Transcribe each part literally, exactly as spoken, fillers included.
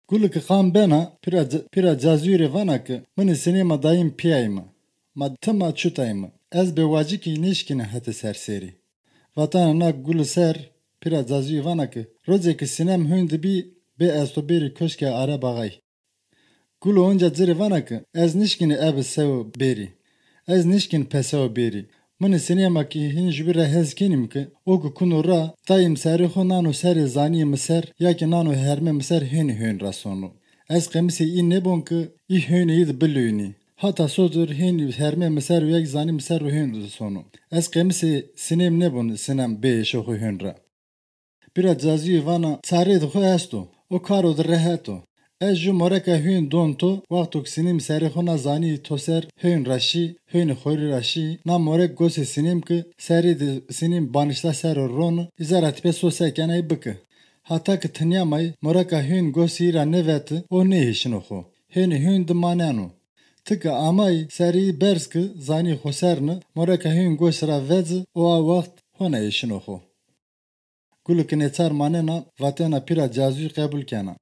Guli ki qan bena, pîra, pîra cazûyî rê vana ki, "Minî sinêma dayîm pîyayî mi. Ma tima çutayî mi. Ez bêwacikî nêşkîne hetê ser sêrî." Vatena na Guli ser, pîra cazûyî vana ki, "Rocê ki Sînem hûn di bî, bê ez to bêrî koşkê Areb Axayî." Guli onca ci rê vana ki, "Ez nişkîne ebi sew bêrî. Ez nişkîn pesew bêrî. Minî sinêma ki hîn jubî ra hez kenîm ki, o ki kuno ra, dayîm serê xo nano serê zanîyê mi ser, ya ki nano hermê mi ser hênî hûn ra sono. Ez qemisê î nêbon ki, î hênî î di biluynî. Hata sodir hênî hermê mi ser û ya ki zanî mi ser ro hênî di sono. Ez qemisê Sînem nêbon, Sînem bê êşê xo hûn ra." Pîra cazîyî vana, "Çareyê di xo esto, o karo di rehet o. Ez ju moreka hûn don to, wexto ki Sînîm serê xo na zanî to ser hûn ra şî, hûnî xorî ra şî, na morek gosê Sînîm ki serî di Sînîm banişta ser o ron, îza ra ti pê so se kenay biki. Hata ki ti nîyamay, moreka hûn gosî ra nêveti, o nêhêşino xo. Hênî hûn di maneno. Ti ki amay, serî berz ki zanî xo ser ni, moreka hûn gosî ra veci, o a wext hona hêşino xo." Guli ki nêçar manena, vatena pîra cazûyî qebul kena.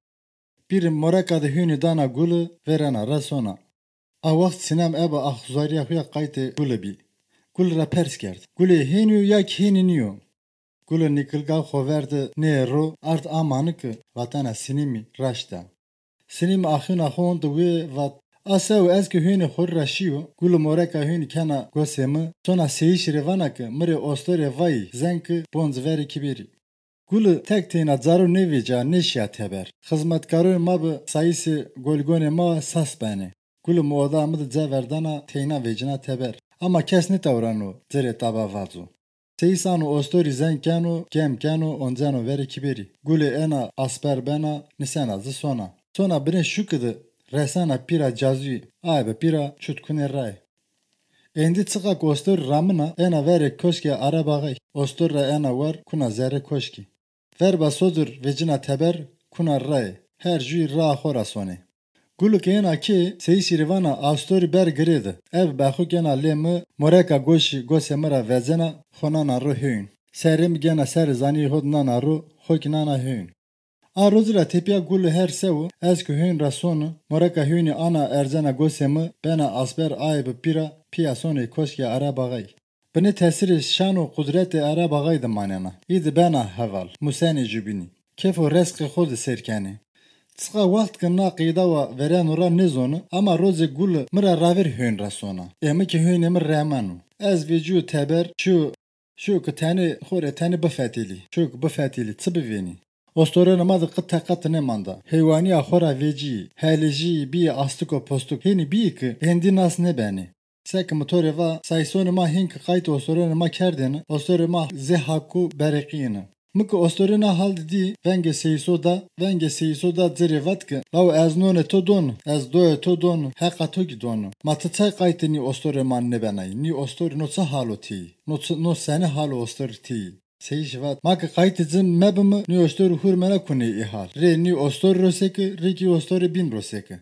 Pîrî moreka di hûnî dana Guli, vêrena ra sona. A wext Sînem ebe axuzarîya xo ya qaytê Guli bî. Guli ra pers kerd, "Gulê, hênî yo ya ki hênî nîyo?" Guli nîkilga xo ver di nê ro, ard a mani ki vatena Sînîmî raşt a. Sînîm axîna xo ondi wê, vat, "A sew, ez ki hûnê xorî ra şîyo, Guli moreka hûnî kena gosê mi, sona Seyîşî rê vana ki mi rê ostorê vayî zeng ki bonci verê kî bêrî." Guli tek teyna caro nêvêca, nêşîya teber. Xizmetkaronê ma bi sayîsê goligonê ma sas benê. Guli mi oda mi di ce verdana, teyna vêcina teber. Ama kes nêtewreno ci rê taba vaco. Seyîs ano ostorî zeng keno, gem keno, onceno verê kîberî. Gulê ena asper bena, nisena ci sona. Sona binê şuki di resena pîra cazûyî, aye bi pîra çut kunê raye. Êndî çiqa ki ostorî ramina, ena verê koşkê Areb Axayî. Ostor ra ena war, kuna zerrê koşkî. Verba sodir vecina teber, kuna raye. Her jûyî raa xo ra sonê. Guli ke êna kê, Seyîşî rê vana, "Astorî ber girê di. Eb bexu gena lê mi, moreka goşî gosê mi ra vecena, xo nana ro hêwn. Serê mi gena serê zanîyê xo di nana ro, xo kî nana hêwn." A roci ra tepîya Guli her sewi, ez ki hêwn ra soni, moreka hêwnî ana ercena gosê mi, bena asber aye bi pîra, pîya sonê koşkê Areb Axayî. Binê tesîrê şan û qudretê Areb Axayî de manena. Î de bena heval, musenê jubînî. Kêf û resqê xo de sêr kenê. Çiqa wext ke na qeydawa vereno ra nêzoni, ama rocê Guli mi ra ravêr hêwn ra sona. Ê mi kî hêwnê mi remeno. Ez vecîyo teber, şîyo, şîyo ke tenê xo rê tenê bifetêlî. Şîyo ke bifetêlî, çi bivênî? Ostoronê ma de qe teqet nêmanda. Heywanîya xo ra vecîyî, helejîyî, bîyî astik û postik. Hênî bîyî ke êndî nas nêbenê. Seke mi to rê va, sayîsonê ma hîn ke qaytê ostoronê ma kerdêne, ostorê ma zê hak û bereqîyêne. Mi ke ostorê na hal de dî, vengê seyîso da, vengê seyîso da ci rê vat ke, "Lawo, ez nonê to don, ez doyê to don, heqa to kî don. Ma ti çay qaytê nî ostorê ma nêbenay? Nî ostorî no çi halo tîyî? No çi, no senê halo ostorî tîyî?" Seyîşî vat, "Ma ke qaytê ci mebimi, nî ostorî hurmena kunê î hal. Rê nî ostorî ro seki, rê kî ostorê bîn ro seki."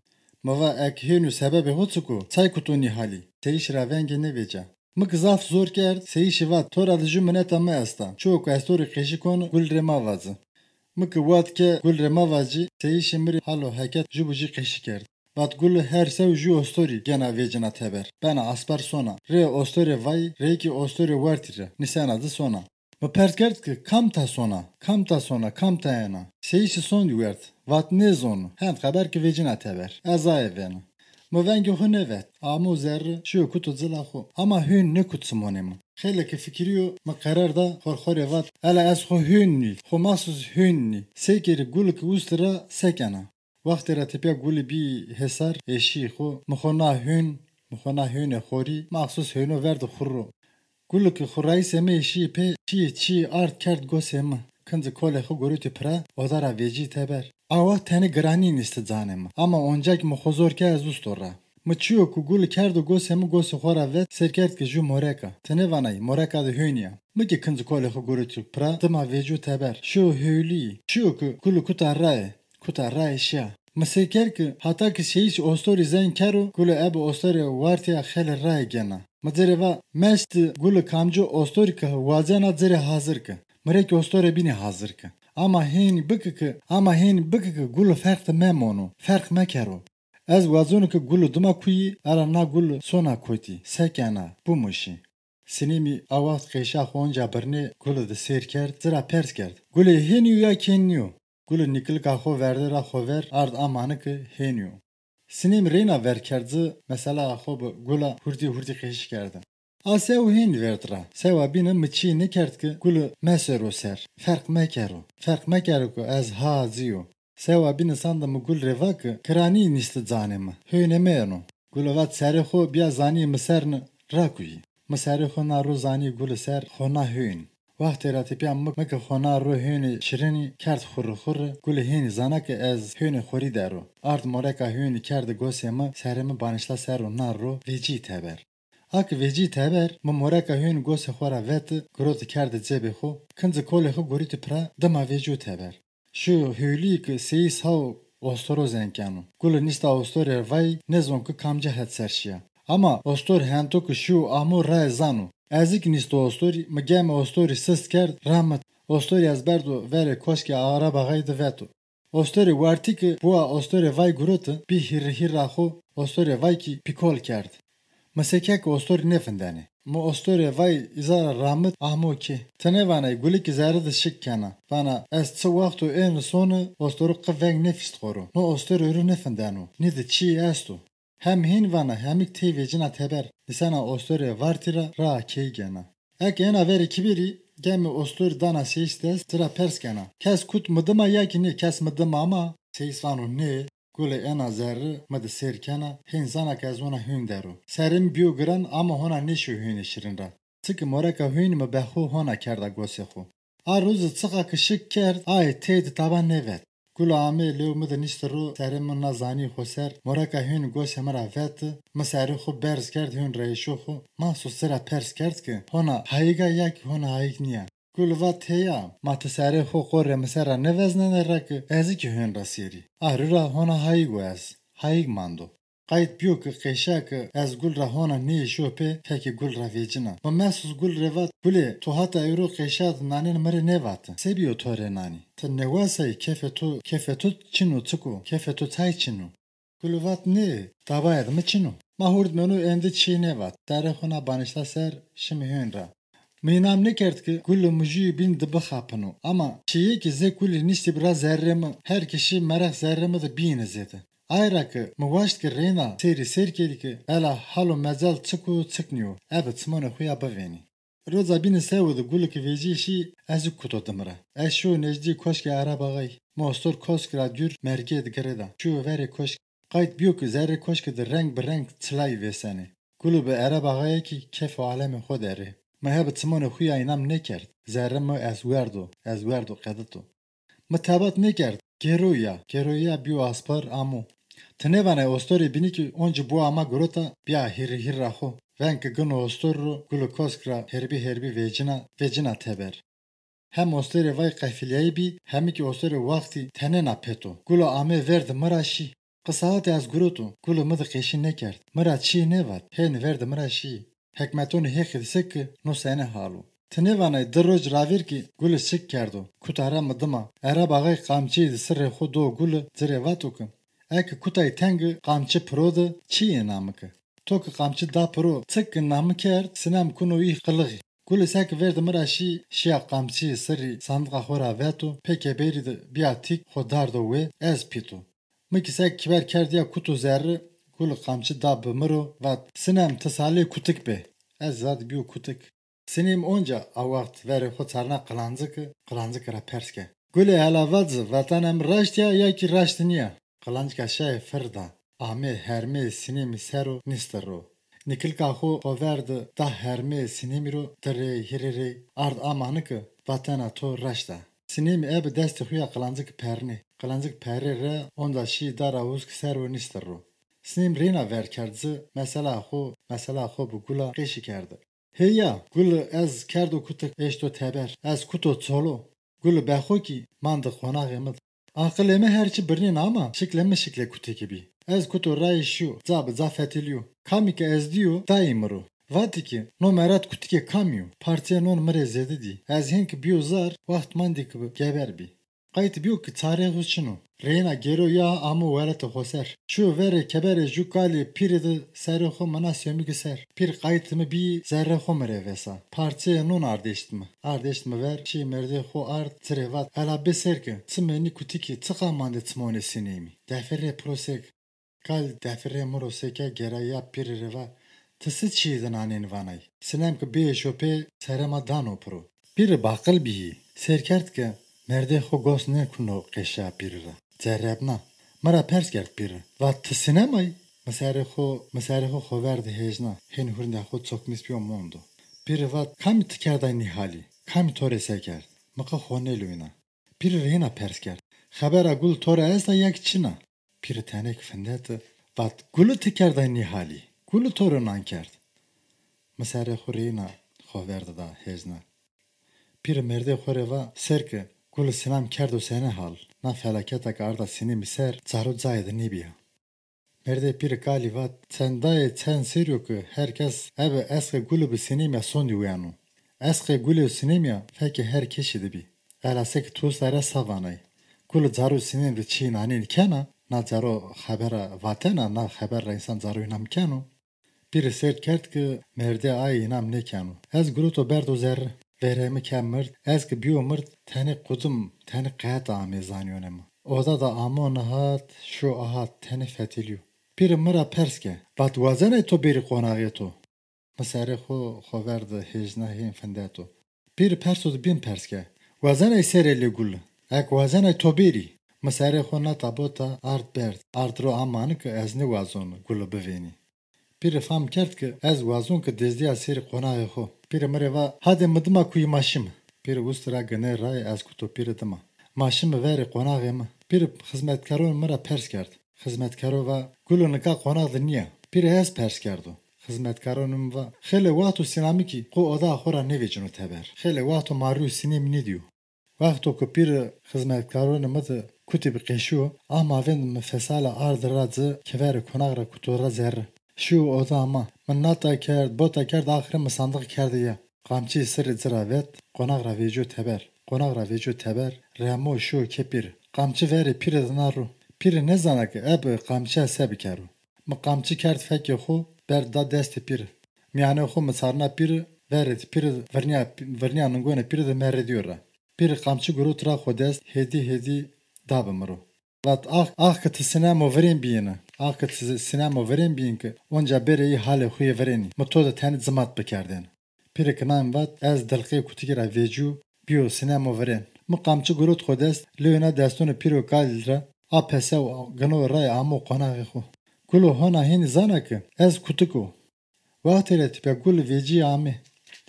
Mi va, "Eke hênî yo sebebê xo çik o? Çay kuto nî halî?" Seyîşî ra vengê nêvêca. Mi ke zaf zor kerd, Seyîşî vat, "To ra de ju mineta mi esta. Çiyo ke ez to rê qeşî koni, Gul rê mavaci." Mi ke vat ke Gul rê mavacî, Seyîşî mi rê hal û heket ju bi ju qeşî kerd. Vat, "Guli her sew ju ostorî gena vecina teber. Bena asper sona. Rê ostorê vayî, rê kî ostorê wertî ra. Nisena di sona." Mi pers kerd ke, "Kamta sona? Kamta sona? Kamta yena?" Seyîşî sondî werd. Vat, "Nêzonu. Hend xeber ke vecina teber. Ez aye vêna." Mi vengê xo nêvet. Amo zerre, şîyo kuto cila xo. Ama hûn nêkut çimonê mi. Xeylê ke fikirîyo, mi qerer da, xo rê xo rê vat, "Hela ez xo hûn nî, xo maxsus hûn nî. Sey kerî Guli ke usti ra se kena?" Wextê ra tepîya Guli bî hêsar, ê şî xo, mi xo na hûn, mi xo na hûnê xorî, maxsus hûno verdi xurro. Guli ke xurayîsê mi ê şî pê, çîyê çîyî ard kerd gosê mi. Kincê kolê xo gurutî pira, oda ra vecî teber. A wext tenê giranî nîsti canê mi. Ama onca kî mi xo zor ke ez usto ra. Mi çiyo ke Guli kerdo gosê mi, gosê xo ra vet, sêr kerd ke ju morek a. Ti nêvanay, moreka de hûnî ya. Mi kî kincê kolê xo gurutî pira, dima vecîyo teber. Şîyo hewlî. Çiyo ke Guli kuta raye. Kuta raye şîya. Mi sêr kerd ke hata ke Seyîşî ostorî zeng kero, Guli ebe ostorê wartî ya xeylê raye gena. Mi ci rê va, "Mesti Guli, kamci ostorî ke wazena ci rê hazir ke. Mi rê kî ostorê bînî hazir ke." Ama hênî biki ki, ama hênî biki ki Guli ferq de memono, ferq mekero. Ez wazonu ki Guli dima kuyî, era na Guli sona kotî, se kena, bimuşî. Sinîmî a waxt qêşa xo onca birnê Guli de sêr kerd, ci ra pers kerd. Guli hênî yo ya kên nîyo? Guli nîkilka xo verde ra xo ver ard a mani ki hênî yo. Sinîm reyna ver kerd ci, mesela xo bi Gula hurdî hurdî qêşî kerde. A sew hênî verd ra. Sewa bîne mi çî nêkerd ki Guli mesero ser. Ferq mekero. Ferq mekero ki ez ha ci yo. Sewa bîne sanda mi Gul rê va ki kiranî nîsti canê mi. Hênê mi eno. Guli vat serê xo bîya zanî mi ser ni rakuyî. Mi serê xo na ro zanî Guli ser xo na hênî. Waxtê ra tepîya mi, mi ki xo na ro hênê şirinî kerd xurri xurri, Guli hênî zana ki ez hênê xorî der o. Ard moreka hênî kerdi gosê mi, serê mi banişta ser o na ro, vecî teber. A ki vecî teber, mi moreka hênî gosê xo ra veti, giroti kerdi cebê xo, kinci kolê xo gurîti pira, dima vecîyo teber. Şîyo hewlî ki seyîs hawo ostoro zeng keno. Guli nîsta ostorê vay, nêzon ki kamci het ser şîya. Ama ostor hento ki şîyo amo raye zano. Ezî ki nîsto ostorî, mi gemê ostorî sist kerd, ramit. Ostorî ez berdo verê koşkê Arab Axayî de veto. Ostorê wartî ki bua ostorê vay guroti, bî hîrrî hîrra xo, ostorê vay kî pîkol kerd. Mi seke ki ostorî nêfindenê. Mi ostorê vay îza ra ramit amo kê. Ti nêvanay Guli ki zerre de şik kena. Vana ez çi wexto êni soni, ostoro qi veng nêfîst xo ro. No ostorê ru nêfindeno. Nî de çî esto. Hem hên vana hemik tey vecîna teber. Nîsena ostorê vartî ra raa key gena. Eke êna verê kibirî, gemê ostorî dana seyîs dest, ci ra pers kena. Kes kut mi dima ya kî nê, kes mi dima ama? Seyîs vano nê. Guli êna zerri mi di sêr kena, hên zana ke ez hona hûn der o. Serê mi bîyo giran ama hona nêşîyo hûnê şirin ra. Çiki moreka hûnî mi be xo hona kerda gosê xo. A roze çiqa ki şik kerd, aye tey di taban nêvet. Guli amê lêw mi di nişti ro, serê mi na zanî xo ser, moreka hûnî gosê mi ra veti, mi serê xo berz kerd hûn reyşo xo, mahsus ci ra pers kerd ki hona hayîg a ya ki hona hayîg nîya. Guli vat heya, ma ti serê xo qorê mi ser ra nêveznenê ra ki ez kî hên ra sêrî. A ru ra hona hayîg o ez. Hayîg mando. Qayt bîyo ki qêşa ki ez Gul ra hona nêşîyo pê, fekê Gul ra vecîna. Mi mehsus Gul rê vat, Gulê, to hata ewro qêşa di nanên mi rê nêvati. Se bîyo to rê nanî? Ti nêwasayî kefê to, kefê to çin o çik o, kefê to tay çin o. Guli vat nê, tabayê di mi çin o. Ma hurdmeno êndî çî nêvat. Serê xo na banişta ser, şimî hên ra. Mi înam nêkerd ki Guli mi jûyî bîn di bixapino. Ama çîyê ki zê kulî niştî bi ra zerrê mi, her ki şî merex zerrê mi di bîyîne zêde. Ay ra ki mi waşt ki reyna sêrî sêr kerî ki ela hal û mecal çik o çik nîyo, ebe çimonê xo ya bivênî. Roza bîne sewi di Guli ki vecî şî, ez zî kuto dimi ra. Ez şîyo nêjdî koşkê Arab Axayî. Mi ostor koşk ra dûr mergê di girêda. Şîyo verê koşk. Qayt bîyo ki zerrê koşkî di reng bi reng çilayî vêsenê. Guli bi Ereb Axayê kî kef û alemê xo der ê. Mi hebi çimonê xo ya înam nêkerd. Zerrê mi ez werdo, ez werdo qedito. Mi tebat nêkerd. Gêro ya, gêro ya bîyo aspar amo. Ti nêvanay ostorê bînî kî oncî bua ma girota bîya hîrrî hîrra xo. Veng ki gino ostor ro, Guli koşk ra herbî herbî vecîna, vecîna teber. Hem ostorê vay qefilîyayî bî, hemî kî ostorê waxtî tenêna pêt o. Guli amê ver di mi ra şî. Qi saetê ez guroto, Guli mi di qêşî nêkerd. Mi ra çîyê nêvat, hêni ver di mi ra şî. Hekmetonê Hêqî di se ki no senê hal o. Ti nêvanay di roc ravêr kî Guli şik kerdo, kuta ra mi dima. Ereb Axay qamçîyê di sirrê xo do Guli, ci rê vato ki, eke kutay teng i, qamçî piro di, çîyê nami ki. To ki qamçî da piro, çik ki nami kerd, Sinem kuno î qilixî. Guli seki ver di mi ra şî, şîya qamçîyê sirrî sandiqa xo ra veto, pê keberî di bîya tîk, xo dardo wê, ez pîto. Mi ki sek kiber kerd ya kuto zerri, Guli qamçî da bi mi ro, vat, Sinem ti salê kutik bê. Ez zad bîyo kutik. Sinîm onca a waxt verê xo çarna qilanciki, qilanciki ra pers ke. Gulê hela vaci, vatena mi raşt ya ya kî raşt nîya? Qilancika şayê fir da. Amê hermê Sinîmî ser o nîsti ro. Nikilka xo xo ver di da hermê Sinîmî ro di rey, hîrê rey ard a mani ki vatena to raşt a. Sinîmî ebi destê xo ya qilanciki pernê. Qilancik perrê re onda şî dara husk ser o nîsti ro. Sinîm reyna ver kerd ci, mesela xo, mesela xo bi Gula qêşî kerdi. Heya, Guli ez kerdo kutik eşto teber, ez kuto çolo. Guli be xo kî mandi qonaxê mi di. Aqilê mi her çi birnên ama şiklê mi şiklê kutikî bî. Ez kuto rayê şîyo, ca bi ca fetelîyo. Kamî ke ez dîyo, dayî mi ro. Vatî ki, no merad kutikê kamî yo? Parçeyê non mi rê zêde dî. Ez hên ki bîyo zar, waxt mandî ki bi geber bî. Qayt bîyo ki çarê xo çin o. Reyna gêro ya amo welatê xo ser. Şiyo verê keberê jû kalî pîrî di serê xo mina semîgi ser. Pîr qaytê mi bî zerrê xo mi rê vêsa. Parçeyê non ard eşt mi. Ard eşt mi ver, şî mêrdê xo ard, ci rê vat, ela bê ser ki, çimê nî kutikî çiqa mandê çimonê Sinêmî. Defirê piro sek. Kal defirê mi ro seke gêra ya pîrî rê va, ti si çîyê di nanên vanay? Sinem ki bêyê şopê serê ma dano piro. Pîrî baqil bîyî, sêr kerd ki mêrdê xo gos nêkuno qeşa pîrî ra. Cerebna. Mi ra pers kerd pîrî. Va ti Sinem ay? Mi serê xo, mi serê xo xo ver di hêjna. Hên hurindê xo çokmîs bîyo mondo. Pîrî vat, kamî ti kerday nî halî? Kamî to rê se kerd? Mi qe xo nêluyna. Pîrî reyna pers kerd. Xebera Gul to ra esta ya ki çin a? Pîrî tenêk findeti, vat, Guli ti kerday nî halî? Guli to ro nan kerd? Mi serê xo reyna xo ver di da hêjna. Pîrî mêrdê xo rê va, ser ki, Guli Sinem kerdo senê hal? Na felaketa ki arda Sinêmî ser, caro cayê di nêbîya. Mêrdê pîrî kalî vat, çendayê çend serî yo ki her kes ebe esqê Guli bi Sinêmî ya sondî weno. Esqê Guli û Sinêmî ya fekê her keşî di bî. Ela seke ti usta ra sa vanay? Guli caro Sinêm di çî nanên kena, na caro xebera vatena, na xeber ra însan caro înam keno. Pîrî sêr kerd ki mêrdê aye înam nêkeno. Ez guroto berdo zerre. Verê mi ke mird, ez ki bîyo mird, tenê qudim, tenê qeheta amê zanîyonê mi. Oda da amo nihat, şo ahat, tenê fetelîyo. Pîrî mi ra pers ke, vat, wazenay to bêrî qonaxê to? Mi serê xo xo ver di hêjna hên findeto. Pîrî perso di bîn pers ke, wazenay serê lê Guli? Ek wazenay to bêrî? Mi serê xo nata bota ard berd. Ard ro amani ki ez nêwazon Guli bivênî. Pîrî fam kerd ki ez wazon ki dêzdîya sêrî qonaxê xo. Pîrî mi rê va, hadê mi dima kuyî ma şîme. Pîrî usti ra ginê ray, ez kuto pîrî dima. Ma şîme verê qonaxê mi. Pîrî xizmetkaronê mi ra pers kerd. Xizmetkaro va, Guli nika qonax di nîya. Pîrî ez pers kerdo. Xizmetkaronê mi va, xeylê waxt o Sinamî kî qo oda xo ra nêvecîno teber. Xeylê waxt o ma rûyê Sinêmî nêdîyo. Wexto ki pîrî xizmetkaronê mi di kutî bi qeşîyo, a mavên di mi fesale ardi ra ci keverê qonax ra kuto ra zerre. Şîyo oda ma. Mi nata kerd, bota kerd, axirê mi sandiq kerde ya. Qamçî sirrî ci ra vet, qonax ra vecîyo teber. Qonax ra vecîyo teber, remo şiyo kê pîrî. Qamçî verê pîrî di na ro. Pîrî nêzana ki ebe qamçîya se bikero. Mi qamçî kerd fekê xo, berd da destê pîrî. Mîyanê xo mi sarna pîrî, verê pîrî virnîya, virnîya ningonê pîrî di merrîdîyo ra. Pîrî qamçî gurot ra xo dest, hêdî hêdî da bi mi ro. Vat, ax, ax ki ti Sinemo virên bîyêne. Ax ki ti Sinemo virên bîyên ki onca bêrê î halê xo yê virênî. Mi to de tenê cimat bikerdêne. Pîrî ki nan vat, ez dilqê kutikî ra vecîyo, bîyo Sinemo virên. Mi qamçî gurot xo dest, lewê na destonê pîro kalî ra, a pesew gino ray amo qonaxê xo. Guli hona hênî zana ki ez kutik o. Wextê ra tepîya Guli vecîyê amê.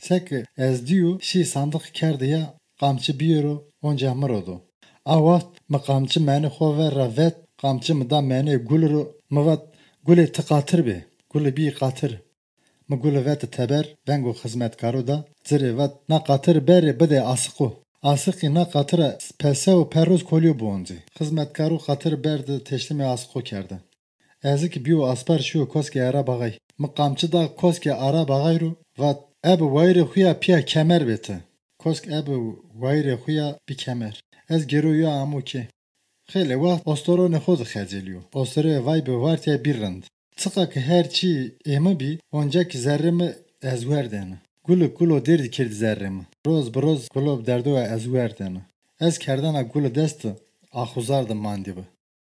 Seke ez dîyo, şî sandiq kerde ya, qamçî bîyero, onca mi ro do. A wext mi qamçî menê xo ver ra vet, qamçî mi da menê Guli ro, mi vat, Gulê ti qatir bê. Guli bîyî qatir. Mi Guli vete teber, vengo xizmetkaro da, ci rê vat, na qatiri berê bidê Asiqo. Asiqî na qatira pesew perroz kolîyo bi oncî. Xizmetkaro qatiri berdi teşlîmê Asiqo kerde. Ezî ki bîyo aspar şîyo koskê Arab Axay. Mi qamçî da koskê Arab Axay ro, vat, ebe wayîrê xo ya pîya kemer bê ti. Kosk ebe wayîrê xo ya bî kemer. Ez gêro ya amo kê. Xeylê wext ostoronê xo di xecelîyo. Ostorê vay bi vartîya bî rind. Çiqa ki her çî ê mi bî, onca ki zerrê mi ez werdêne. Guli kulo dêrdî kerdî zerrê mi. Roz bi roz kulo bi derdo ez werdêne. Ez kerdena Guli dest di axuzar di mandî bi.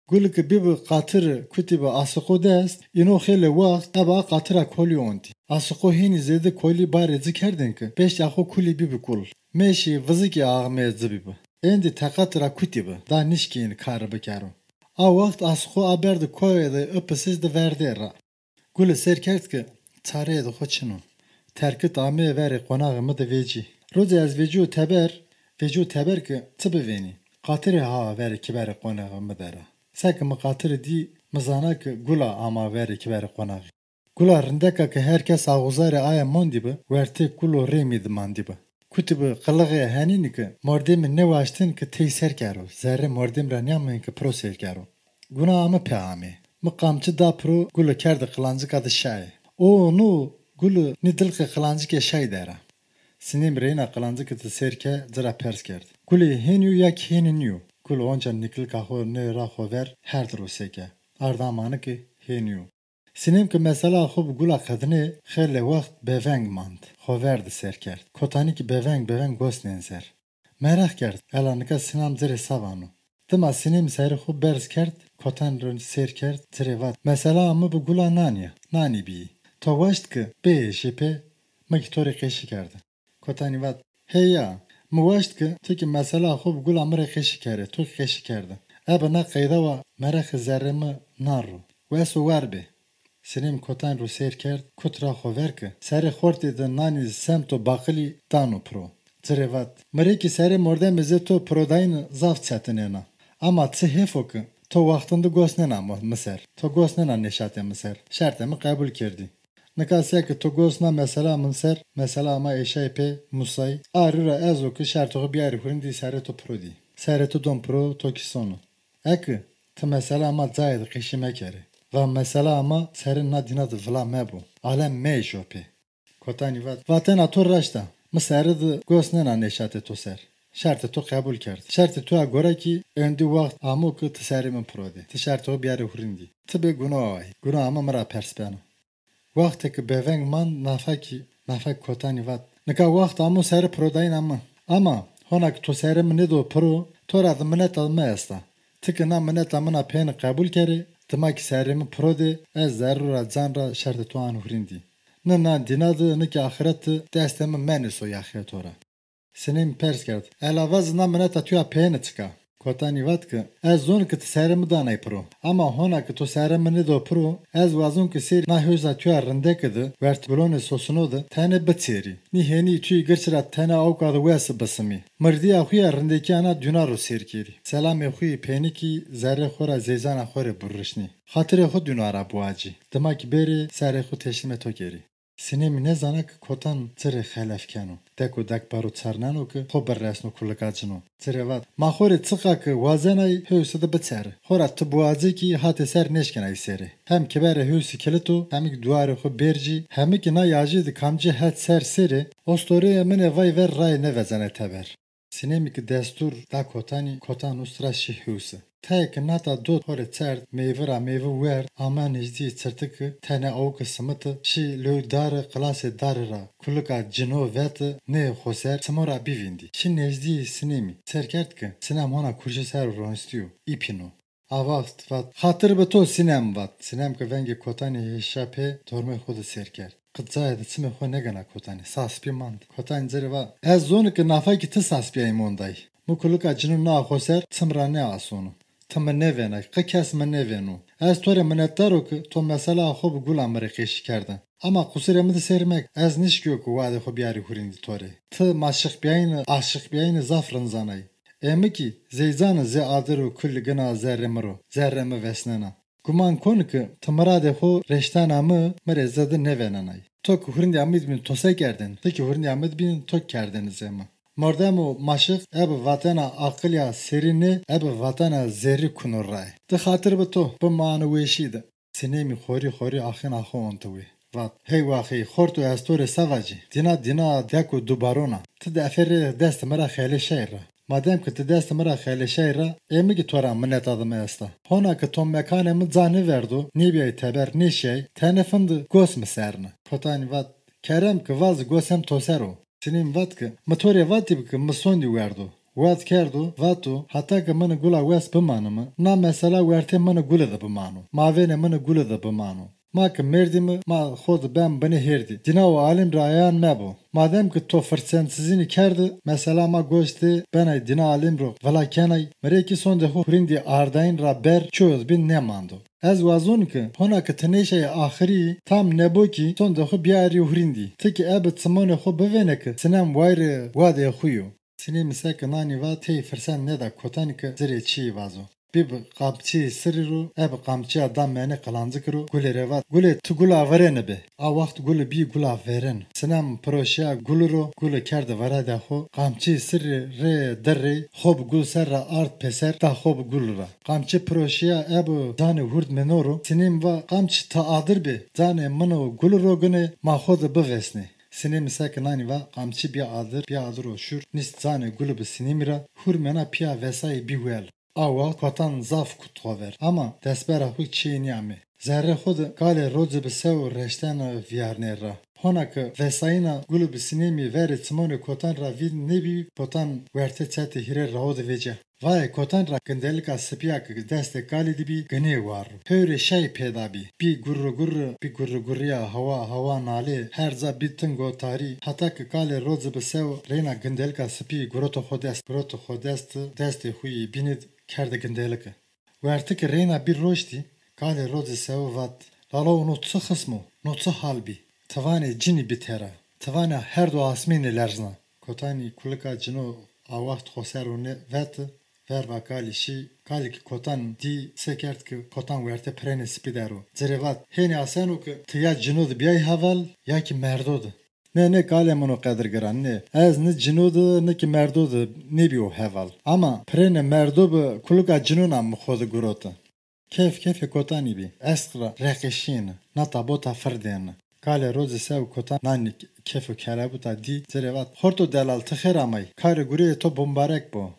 Guli ki bîbi qatiri kutî bi Asiqo dest, îno xeylê wext ebe a qatira kolî ontî. Asiqo hênî zêde kolî barê ci kerdên ki beştîya xo kulî bîbi kul. Meşî vizikî axmeyê ci bîbi. Êndî teqet ra kutî bi, da nişkîn kari bikero. A wext Asiqo a berdi koyê de i pisîs di verdê ra. Guli sêr kerd ki çareyê di xo çin o. Terkit ameyê verê qonaxê mi di vecî. Rocê ez vecîyo teber, vecîyo teber ki ti bivênî. Qatirê hawa verê kiberê qonaxê mi de ra. Seke mi qatiri dî, mi zana ki Gula ama verê kiberê qonaxî. Gula rindeka ki her kes axuzarê aye mondî bi, wertê kulo rêmî di mandî bi. Kutî bi qilixê henînî ki mordemî nêwaştên ki tey ser kero, zerrê mordemî ra nîyamên ki piro sêr kero. Guna a mi pê amê. Mi qamçî da piro, Guli kerdi qilancika di şayê. O no, Guli nî dilqê qilancikê şay der a. Sinêm reyna qilancikî di sêr ke, ci ra pers kerd. Gulê hênî yo ya ki hênî nîyo? Gul onca nîklika xo nê ra xo ver, herd ro seke. Arda manike hênî yo. Sînêm ke mesela xo bi Gula qedinê, xeylê wext bêveng mand. Xo ver de sêr kerd. Kotanî kî bêveng bêveng gos nên ser. Meraq kerd, ela nika Sînêm ci rê se vano. Dima Sînêm serê xo berz kerd, Kotanî ro sêr kerd, ci rê vat, mesela mi bi Gula nanî ya, nanî bîyî. To waşt ke bihêşî pê, mi kî to rê qeşî kerdi. Kotanî vat, heya, mi waşt ke ti kî mesela xo bi Gula mi rê qeşî kerê, to kî qeşî kerde. Ebe na qeyde wa meraqê zerrê mi na ro. Wes û war bê. Sînêm Kotanî ro sêr kerd, kut ra xo ver ke, serê xortê de nanî semto baqilî dano piro. Ci rê vat, mi rê kî serê mordemê zê to pirodayîne zaf çetinêna. Ama çi hêf o ke to waxtinde gos nêna mi, mi ser. To gos nêna nêşatê mi ser. Şertê mi qebul kerdî. Nika seke to gos na mesela min ser, mesela ma êşayî pê, musayî, a rî ra ez o ke şertê xo bîyarî hurîndî serê to piro dî. Serê to don piro, to kî sono. Eke ti mesela ma cayê de qeşî mekerê. Va mesela ma serê na dîna de vila mebo. Alem meêşo pê. Kotanî vat, vatena to raşt a. Mi serê de gos nêna nêşatê to ser. Şertê to qebul kerd. Şertê to ya gore kî êndî wext amo ke ti serê mi piro dê. Ti şertê xo bîyarê hurîndî. Ti bê gunoa ay. Gunoa mi mi ra pers beno. Wextê ke bêveng mand, nafa kî, nafa kî Kotanî vat, nika wext amo serê pirodayîna mi. Ama hona ke to serê mi nêdo piro, to ra de mineta mi esta. Ti ke na mineta min a peyêne qebul kerê, dima kî serê mi piro dê, ez zerrû ra can ra şertê to an hurîndî. Ni na dîna de, ni kî axirete de destê mi menîso yaxê to ra. Sînêmî pers kerd, ela vaze na mineta to ya peyêne çik a? Kotanî vat ke, ez zon ke ti serê mi danay piro. Ama hona ke to serê mi nêdo piro, ez wazon ke sêrî na hewsa to ya rindeke de, wert gulonê sosino de, tenê biçêrî. Nî hênî to yê girçî ra tenê awka de wes bisimî. Mirdîya xo ya rindekîya na dîna ro sêr kerî. Selamê xo yê peyêne kî zerrê xo ra zeyzana xo rê burişnî. Xatirê xo dîna ra biwacî. Dima kî bêrê serê xo teslîmê to kerî. Sînêmî nêzana ke Kotan ci rê xelef keno. Dek û dek paro çerneno ke xo biresno kulika cino. Ci rê vat, ma xo rê çiqa ke wazenay hewse de biçere. Xora ti biwazê kî hatê ser nêşkenay sêrê. Hem keberê hewsî kilit o, hemî kî duarê xo bêrcî, hemî kî na yajî de kamcî het ser sêrê, ostoreyê min ê vay ver rayê nêvezenay teber. Sînêmî ke destûr da Kotanî, Kotan ust ra şî hewse. Tayê ke nata dot xo rê çerd, meyve ra meyve werd, ame nêjdîyê çirtike, tenê awke simite, şî lewê dare, qilasê dare ra kulika cino vete, nê xo ser, çimo ra bî vîndî. Şî nêjdîyê Sînêmî, sêr kerd ke Sînem hona kurşe ser ronistîyo, îpîno. A waxt vat, xatir bi to Sînem vat. Sînem ke vengê Kotanî hêşa pê, dormê xo de sêr kerd. Qicayê de çimê xo nêgena Kotanî, saspî mand. Kotanî ci rê va, ez zon ke nafa kî ti saspîyayî monday. Mi kulika cino na xo ser, çim ra nêasono. Ti mi nêvênay, qe kes mi nêvêno. Ez to rê minetdar o ke to mesela xo bi Gula mi rê qeşî kerde. Ama qusurê mi de sêr mek, ez nişkîyo ke wadê xo bîyarî hurîndî to rê. Ti maşiqbîyayîne, aşiqbîyayîne zaf rind zanay. Ê mi kî zeyzane zê adir û kulî gina zerrê mi ro, zerrê mi vesnena. Guman kon ke ti miradê xo reştena mi, mi rê zêde nêvênenay. To ke hurîndîya mi de bîn to se kerdên, ti kî hurîndîya mi de bîn to kerdêne zê mi. Mordemo maşiq ebe vatena aqilîya serî nê, ebe vatena zerrî kuno ray. Di xatir bi to, bimane weşî de. Sînêmî xorî xorî axîna xo onte wê. Vat, hey waxî, xorto ez to rê se vacî? Dîna dîna dek û dubaron a. Ti di eferê destê mi ra xeleşay ra. Madem ke ti destê mi ra xeleşay ra, ê mi kî to ra mineta de mi esta. Hona ke to mekanê mi ca nêverdo, nêbîyay teber nêşîyay, tenê finde gos mi ser ne. Kotanî vat, kerem ke vaze gos hem to ser o. Sînêmî vat ke, mi to rê vatîbi ke mi sondî werdo. Wad kerdo, vato, heta ke mini Gula wes bimanime, na mesela wertê mini Guli de bimano, mavênê mini Guli de bimano. Ma ke merdîme, ma xo de beme binê hêrdî. Dîna û alim ra ayan mebo. Madem ke to firsentsizînî kerde, mesela ma goş de benay dîna alim ro vila kenay, mi rê kî sondê xo hurîndî ardayîn ra ber çiyo de bîn nêmando. Ez wazon ke hona ke ti nêşayî axirî, tam nêbo kî sondê xo bîyarî hurîndî. Ti kî ebe çimonê xo bivêne ke Sînem wayirê wadê xo yo. Sînêmî seke nanî va tey firsend nêda Kotanî ke ci rê çîyê vazo. Bî bi qamçîyê sirrî ro, ebe qamçîya da menê qilancikî ro, Gulî rê vat, Gulê, ti gula verêne bê. A waxt Guli bî gula verên. Sînem piro şîya Guli ro, Guli kerde veradê xo, qamçîyê sirrî rê di rey, xo bi Gul ser ra ard pêser, da xo bi Guli ra. Qamçî piro şîya ebe canê hurd mîno ro, Sînêmî va, qamçî ti adir bê, canê min û Guli ro ginê, ma xo de bivesnê. Sînêmî seke nanî va, qamçî bî adir, bî adir û şur, nîst canê Guli bi Sînêmî ra, hurmêna pîya vesayê bî wel. A wext Kotan zaf kut xo ver, ama destbera xo çîyê nîyamê. Zerrê xo de kalê roze bi sew reştena vîyarnê ra. Hona ke vesayîna Gulî bi Sinêmî verê çimonê Kotan ra vînd nêbî, Kotan wertê çetê hîrê rawo de vêce. Vayê Kotan ra gindelika sipîya ke destê kalî de bî, ginê war ro. Hewrê şay pêda bî. Bî gurrigurri, bî gurrigurrîya hawa, hawa nalê, her ca bî ting û tarî. Heta ke kalê roze bi sew reyna gindelika sipî guroto xo dest, guroto xo dest, destê xo yê bînî de kerde gindelike. Wertike reyna bî roştî, kalê roze sew vat: Lalo, no çi xism o, no çi hal bî? Ti vanê cinî bî tera, ti vanê herdo asmênî lerzna. Kotanî kulika cino a wext xo ser o nê veti, verva kalî şî, kalî ke Kotan dî, sê kerd ke Kotan wertê pirênê sipî der o. Ci rê vat: Hênî aseno ke ti ya cino de bîyay heval, ya kî merdo de. Nê, nê, kalê min o qedirgiran, nê. Ez ni cino de, ni kî merdo de nêbîyo heval. Ama pirênê merdo bi kulika cinona mi xo de gurote. Kêf kêfê Kotanî bî. Esq ra reqeşîyêne, nata bota firdêne. Kalê roze sew Kotan nanî kêf û kelebuta dî, ci rê vat: Xorto delal, ti xêr amay. Karê gureyê to bimbarek bo.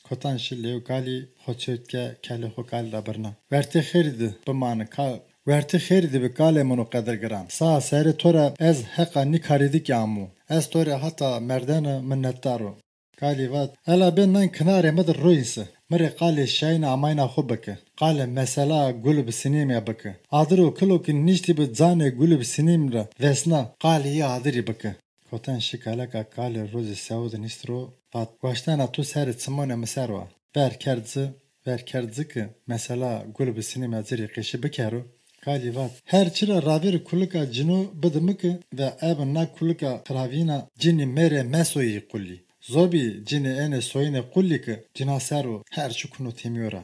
Kotan şi lêw kalî xo çewt ke, kelê xo kalî ra birna. Wertê xêrî de bimane kal. Wertê xêrî de bi kalê min o qedirgiran. Saa serê to ra ez heqa nî karî de kî amo. Ez to rê hata merdene minnetdar o. Kalî vat: Ela bê nan kinarê mi de royîn se. Mi rê qalê şayîna amayna xo bike. Qalê mesela Gulî bi Sinêmî ya bike. Adir û kilo ke niştî bi canê Gulî bi Sinêmî ra vesna, qalê yê adirî bike. Kotan şi keleka kalê roze sew de nişt ro, vat: Waştena to serê çimonê mi ser wa. Ver kerd ci, ver kerd ci ke mesela Gulî bi Sinêmî ya ci rê qeşî bikero. Kalî vat: Her çi ra ravêr kulika cino bidi mi ke ve ebe na kulika xiravîna cinî mêrê mesoyî qulî. Zobî cinî ênê soyînê qulî ke cina ser o her çi kuno têmîyo ra.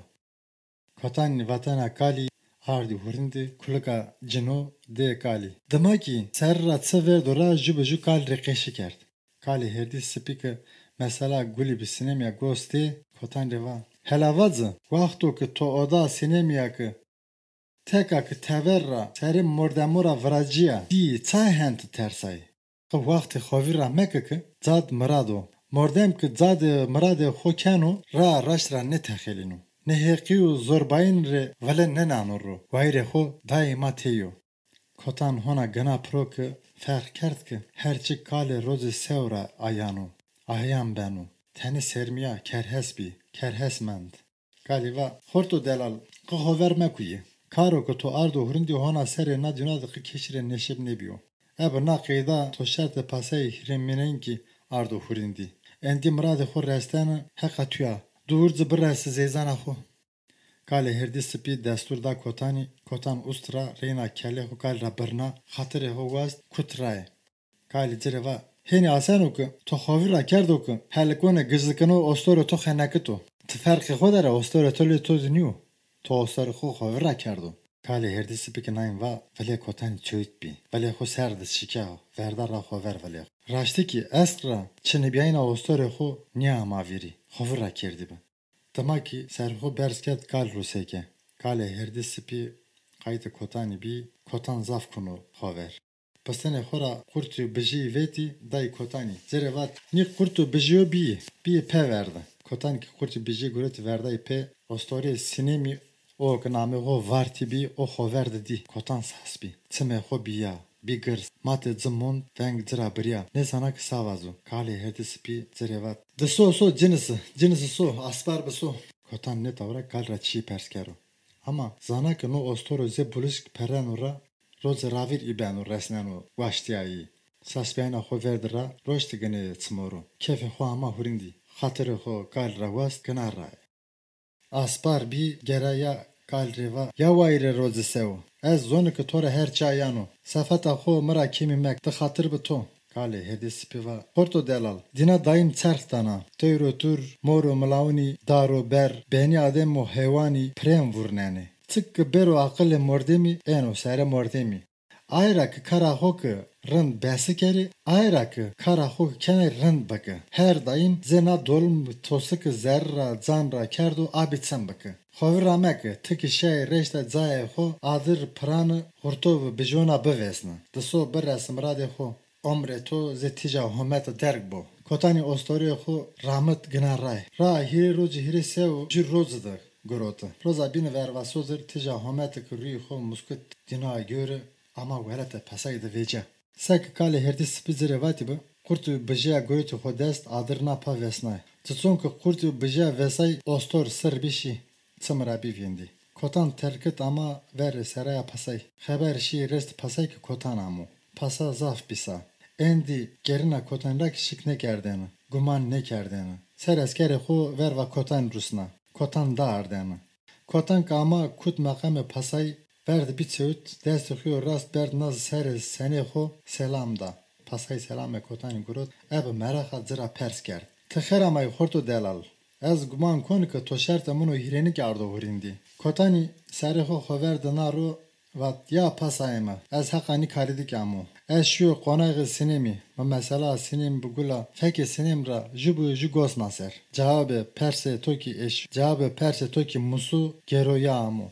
Kotanî vatena kalî ardî hurindî, kulika cino dê kalî. Dima kî serî ra çi vêrdo ra jû bi jû kalî rê qeşî kerd. Kalê hêrdî sipî ke mesela Gulî bi Sinêmî ya gos dê, Kotan rê va: Hela vaze, wexto ke to oda Sinêmî ya ke teka ke tever ra serê mordemo ra viracîya dîyî, çay hen ti tersay? Qe wextê xovî ra meke ke cad mirad o. Mordem ke cadê miradê xo keno, raa raşt ra nêtexelîno. Nêheqî û zorbayîn rê vile nênano ro. Wayîrê xo daîma tey o. Kotan hona gina piro ke ferq kerd ke her çi kalê roze sew ra ayan o, ayan beno. Tenê sermîya kerhes bî, kerhes mend. Kalî va: Xorto delal, qe xo ver mekuye. Karo ke to ardo hurindî hona serê na dîna de qe kesî rê nêşib nêbîyo. Ebe na qeyda to şertê pasayê hîrêmînên kî ardo hurindî. Endî miradê xo restene heqa tu ya. Duwir ci birese zeyzana xo. Kalê hêrdî sipî destûr da Kotanî, Kotan ust ra reyna kelê xo kalî ra birna, xatirê xo wast, kut raye. Kalî ci rê va: Hênî aseno ke to xovî ra kerdo ke helikonê gizlikino ostorê to xenekito. Ti ferqê xo der a, ostorê to lê to de nîyo. To ostorê xo xovî ra kerdo. Kalê hêrdî sipî kî nayn va: Vilê Kotanî çewt bî. Vilê xo ser de şikya, verda ra xo ver vilê xo. Raştî kî esq ra çinîbîyayîna ostorê xo nîyama vîrî. Xovî ra kerdîbi. Dima kî serê xo berz kerd kalî ro seke. Kalê hêrdî sipî qaytê Kotanî bî, Kotan zaf kuno xo ver. Pistinê xo ra qurtî û bijîyî vetî, dayî Kotanî. Ci rê vat: Nî qurt û bijîyo bîyî, bîyî pê ver de. Kotan kî qurtî bijîyî guretî verdayî pê, ostorê Sinêmî o ke namê xo Vartî bî, o xo ver de dî. Kotan sas bî. Çimê xo bîya, bî girs. Matê ci mond, veng ci ra birîya. Nêzana ke sa vazo. Kalê hêrdî sipî ci rê vat: Di so, so, cinî si, cinî si so, aspar bi so. Kotan nêtawra kalî ra çîyê pers kero. Ama zana ke no ostoro zê bulişk perreno ra, roze ravîr î beno resneno waştîyayî. Sasbîyayîna xo ver de ra roştî ginê çimo ro. Kêfê xo ama hurindî. Xatirê xo kalî ra wast, gina raye. Aspar bî, gera ya kalî rê va: Ya wayîrê roze sew, ez zonî ke to ra her çi ayan o. Sefeta xo mi ra kêmî mek, ti xatir bi to. Kalê hêrdî sipî va: Xorto delal, dîna dayîm çerx dana. Teyr û tur, mor û milawinî, dar û ber, benî adem û heywanî pirên vurnenê. Çik ke bêro aqilê mordemî, êno serê mordemî. Aye ra ke kara xo ke rind besi kerê, aye ra ke kara xo ke kenay rind bike. Her daîm zê na dolim tosike zerrî ra can ra kerdo abî çin bike. Xo vîr ra meke, ti kî şayê reşta cayê xo adir pirane xurto ve bijona bivêsne. Di so birese miradê xo. Omrê to zê tîja homete derg bo. Kotanî ostorê xo ramit gina ray. Ra hîrê roci hîrê sew jû roci de giroti. Roza bîni verva sodir tîja hometi ki rûyê xo muskut dîna gori ama welete pesay de vêce. Seki kalê herdî sipî ci rê vatîbi, qurtî û bijîya goyotî xo dest adir na pa vesnay. Çiçon ki qurtî û bijîya vesay ostor sir bî şî, çim ra bî vîndî. Kotan terkit ama verê seraya pasay. Xeber şî rest pasay ki Kotan amo. Pasa zaf bî sa. Endî gerîna Kotan ra ki şik nêkerdêne, guman nêkerdêne. Ser eskerê xo verva Kotan rusna. Kotan da ardêne. Kotan ki ama kut meqamê pasay, verdi bî çewt, destê xo yo rast berd na serê senê xo selam da. Pasay selamê Kotanî girot, ebi mereqa ci ra pers kerd. Ti xêr amay xorto delal. Ez guman kon ki to şertê mino hîrênî ki ardo hurîndî. Kotanî serê xo xo verdi na ro, vat, ya pasayê mi, ez heqa nî kalîdî ki amo. Ez şîyo qonaxê Sinêmî. Mi mesela Sinêm bi gula, fekê Sinêm ra jû bi jû gos na ser. Cewabê persê to kî eşî, cewabê persê to kî musu gêro ya amo.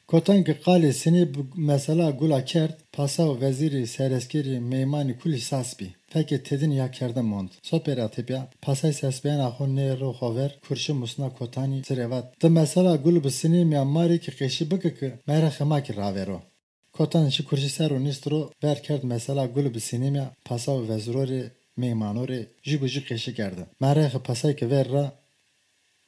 Kotan ki qalê Sinê bi mesela gula kerd, pasa û vezîrî, sereskerî, meymanî kulî sas bî. Fekê tedin ya kerde mond. Sopê ra tepya, pasay sesbeyena xo nê ro xo ver, kurşi musna Kotanî ci rê vat, ti mesela gul bi Sinêmîya ma rê kî qeşî bike ki merexê ma kî ravêro. Kotan şi kurşi ser û nîst ro, ver kerd mesela gul bi Sinêmîya, pasa û veziro rê, meymano rê, jû bi jû qeşî kerde. Merexê pasay ki ver ra,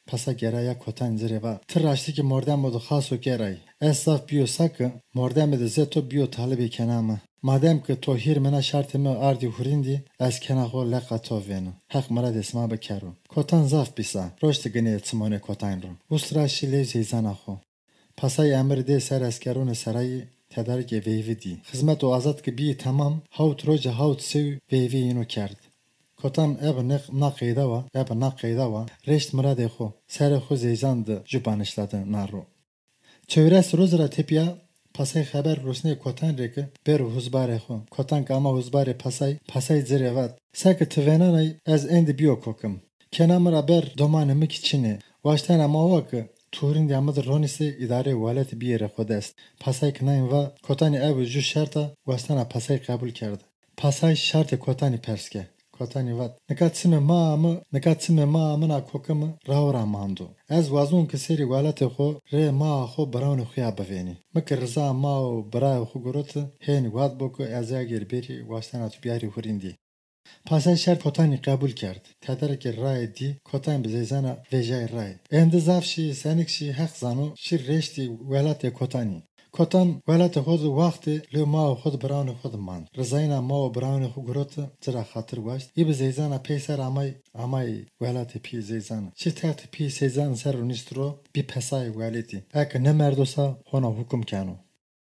pasa gera ya Kotanî ci rê va, ti raştî kî mordemo di xaso geray. Ez zaf bîyo sa ki mordemê di zê to bîyo talibê kena mi. Madem ki to hîr mi na şertê mi ardî hurîndî, ez kena xo leqa to vêni. Heq miradê sima bikero. Kotan zaf bî sa, roşti ginê çimonê Kotanî ro. Ust ra şî ley zeyzana xo. Pasay emir dê ser eskeronê serayî, tedarikê veyvî dî. Xizmet û azad ki bîyî temam, hawt roja hawt sew veyvî yîno kerd. Kotan ebi ne-, na qeyda wa, ebi na qeyda wa, reşt miradê xo, serê xo zeyzan di jû banişta di na ro. Çewres roz ra tepya pasay xeber rusnê Kotan rê ki bêro huzbarê xo. Kotan ki ama huzbarê pasay, pasay ci rê vat, seki ti vênenay ez endî bîyo kokim. Kena mi ra ber domanê mi kî çin ê. Waştena ma wa ki tu hurîndîya mi di ronîsê îdareyê welatî bîyêrê xo dest. Pasay ki nayn va, Kotanî ebi jû şerta waştena pasay qebul kerde. Pasay şertê Kotanî pers ke. Kotanî vat, nika çimê maa mi, nika çimê maa min a koke mi raho ra mando. Ez wazon ki serê welatê xo rê maa xo birawnê xo ya bivênî. Mi ki riza ma û birayê xo giroti, hênî wad bo ki ez agêr bêrî waştena tu biyarî hurîndî. Pasay şert Kotanî qebul kerd. Tedarikê raye dî, Kotanî bi zeyzana vejay ray. Endi zaf şî, senik şî, Heq zano, şî reştî welatê Kotanî. Kotan welatê xo di waxtê lê ma û xo di birawnê xo di mand. Rizayîna ma û birawnê xo giroti, ci ra xatir waşt. Î bi zeyzana peyser amay, amay welatê pîyê zeyzana. Şî textê pîyê zeyzana ser ro nîst ro, bî pesayê welatî. Eke nêmerdo sa, hona hukum keno.